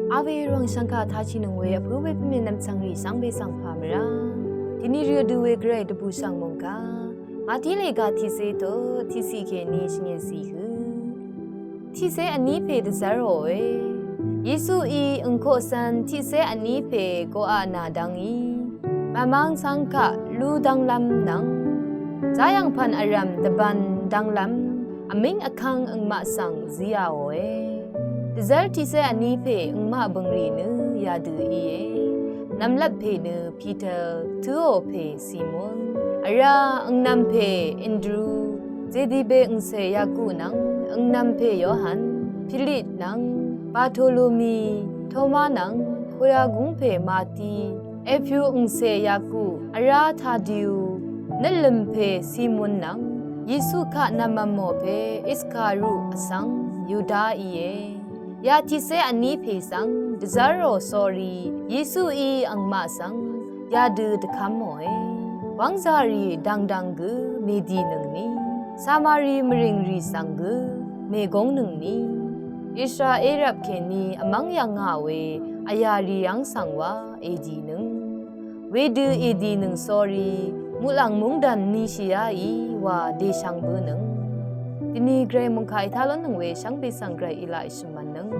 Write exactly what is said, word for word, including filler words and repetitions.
Awe rvng shvngkà tachì nøng we vpǿ we pvmè nvmchvng rì shvngbe svng pà mvrá. Dini rì vdø we gvray dvbù shvng mòngkà. Màtí lèga tiqsé to tiqsì kèní shvngèsì hø. Tiqsé vní pè dvzv́r ròe. Yesuí angkoqsvn tiqsé vní pè goqaq nà dv́ngí. Mvmv́ng cv́ng kaq lú dv́nglv́m nvng. Záyv̀ng pv̀n vrv̀m dvbvn dv́nglv́m. Vmíng vkvng angmaq svng zíyàòe. Dvzv́r tiqsé vní pè angmaq bø̀ngrì nø yadø íe. Nvmlvp pè nø Piter, tǿò pè Simon. Vrá angnv̀m pè Andru, Zedibe angcè Yaku nvng angnv̀m pè Yohan, Pilip nvng Bartolome, Toma nvng Koyagúng pè Mati, Epyu angcè Yaku, vrá Tadiu, nøtlø̀m pè Simon nvng Yesu kaq nv̀mvmò pè Iskaru vsvng Yuda íe. Ya tiqsé vní pè svng dvzv́rò sórí Yesuí angmaq svng yadø dvkv́mòe. Wv́ngzàrì dv̀ngdv̀ng gø mèdìnøngni, Samari mvrìngrì svng gø mègóngnøngni, Israel rvp kèní vmv́ng yv̀ngà we vyàrì yv́ng svng wa èdìnøng. Wedø èdìnøng sórí muqlàng mungdàn nishìyá í wa dèshvng bǿnøng. Dini gvray mungkà ètá lónnøng we shvngbe svng gvray èlaq èshø̀m mv̀nnøng.